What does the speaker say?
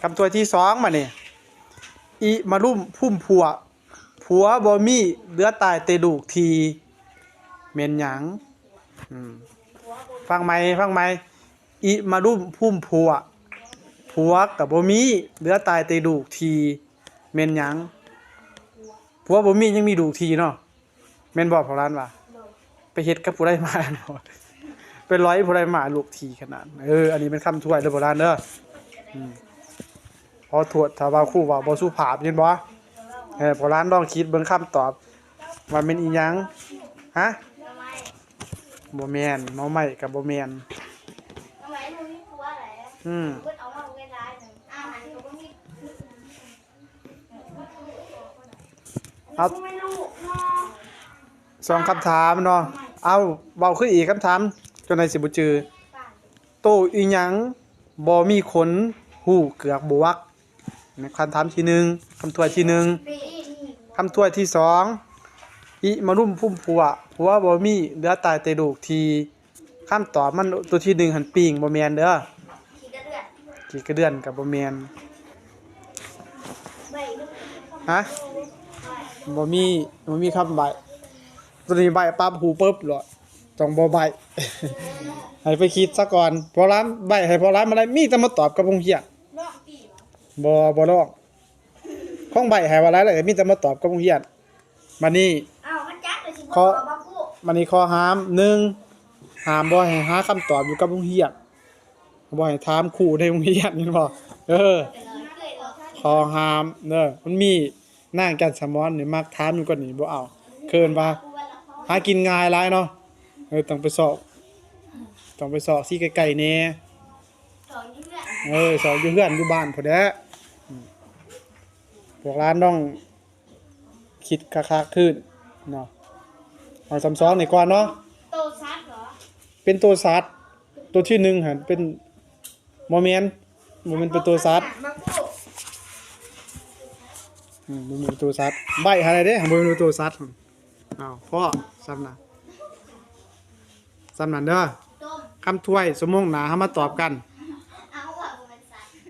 ຄຳທວຍທີສອງ ບາດນີ້ ອີ່ມາລຸ້ມພຸ້ມພົວ ຜົວບໍ່ມີ ເຫຼືອຕາຍແຕ່ລູກທີ່ ແມ່ນຫຍັງ? ອືມ ຟັງໃໝ່ ຟັງໃໝ່ ອີ່ມາລຸ້ມພຸ້ມພົວ ຜົວກໍບໍ່ມີ ເຫຼືອຕາຍແຕ່ລູກທີ່ ແມ່ນຫຍັງ? ຜົວບໍ່ມີ ຍັງມີລູກທີ່ເນາະ. ແມ່ນບໍ່ພໍ່ຫຼານວ່າ? ໂດຍ. ໄປເຮັດກັບຜູ້ໃດມາ? ໄປລອຍຜູ້ໃດມາລູກຖີ່ຂະໜາດ. ເອີ ອັນນີ້ແມ່ນຄຳທວຍເດີພໍ່ຫຼານເດີ. ອືມ ຂໍໂທດຖ້າວ່າຄູເວົ້າບໍ່ສຸພາບ ເຫັນບໍ່? ເອີ ພໍ່ຫຼານລອງຄິດເບິ່ງຄຳຕອບວ່າແມ່ນອີ່ຫຍັງ? ຮະ? ບໍ່ແມ່ນ ໜໍ່ໄມ້ກໍບໍ່ແມ່ນ. ໜໍ່ໄມ້ມັນມີຜົວແຫຼະ. ອືມ ເພິ່ນເອົາມາເວລາໜຶ່ງ ອາຫານກໍບໍ່ມີ. ເອົາ ສອງຄຳຖາມເນາະ. ເອົາ ເວົ້າຄືອີກຄຳຖາມ ຈົນໃດຊິບໍ່ຈື່. ໂຕອີ່ຫຍັງບໍ່ມີຂົນ ຫູເກືອກບໍ່ຫວັກ? ຄຳຖາມທີໜຶ່ງ ຄຳທວຍທີໜຶ່ງ. ຄຳທວຍທີສອງ ອີ່ມາລຸ້ມພຸ້ມພົວ ຜົວບໍ່ມີ ເຫຼືອຕາຍແຕ່ລູກທີ່ ຄຳຕອບມັນ ໂຕທີໜຶ່ງຫັ້ນ ປີ້ງ ບໍ່ແມ່ນເດີ. ຂີ້ກະເດືອນ ຂີ້ກະເດືອນກໍບໍ່ແມ່ນ. ຮະ? ບໍ່ມີ ບໍ່ມີຄຳໃບ້. ໂຕນີ້ໃບ້ປັບຫູປຶບໂລດ ຕ້ອງບໍ່ໃບ້. ໃຫ້ໄປຄິດສາກ່ອນ. ພໍ່ຫຼານໃບ້ໃຫ້ພໍ່ຫຼານມາໄດ້ ມີແຕ່ມາຕອບກັບໂຮງຮຽນ. ບໍ່ ບໍ່ລອງ. ຂອງໃບ້ໃຫ້ວ່າຫຼາຍແລ້ວ ມີແຕ່ມາຕອບກັບໂຮງຮຽນ. ບາດນີ້ ອ້າວ ມັນຈັກແລ້ວຊິບໍ່ຕອບບໍ່ຮູ້. ບາດນີ້ຂໍ້ຫ້າມ ໜຶ່ງ ຫ້າມບໍ່ໃຫ້ຫາຄຳຕອບຢູ່ກັບໂຮງຮຽນ, ບໍ່ໃຫ້ຖາມຄູໃນໂຮງຮຽນ ເຫັນບໍ່? ເອີ ຂໍ້ຫ້າມເດີ. ມັນມີນາງຈັນສະໝອນນີ້ ມັກຖາມຢູ່ກັນນີ້ ບໍ່ເອົາ, ເອີ້ນວ່າຫາກິນງ່າຍຫຼາຍເນາະ. ເອີ ຕ້ອງໄປຊອກ ຕ້ອງໄປຊອກທີ່ໃກ້ໆແດ່. ເອີ ຊອກຢູ່ເຮືອນຢູ່ບ້ານພຸ້ນແຫຼະ. ອືມ ພວກຫຼານຕ້ອງຄິດຄັກໆຄືນເນາະ. ເອົາສາມສອງນີ້ກ່ອນເນາະ. ໂຕສັດເຫາະ? ເປັນໂຕສັດ. ໂຕທີໜຶ່ງຫັ້ນເປັນ ບໍ່ແມ່ນ ບໍ່ແມ່ນເປັນໂຕສັດ. ອືມ ບໍ່ແມ່ນໂຕສັດ. ໃບ້ໃຫ້ແດ່ ບໍ່ແມ່ນໂຕສັດ. ອ້າວ ພໍສ່ຳນັ້ນ ສ່ຳນັ້ນເດີ. ຄຳທວຍ ຊົ່ວໂມງໜ້າເຮົາມາຕອບກັນ.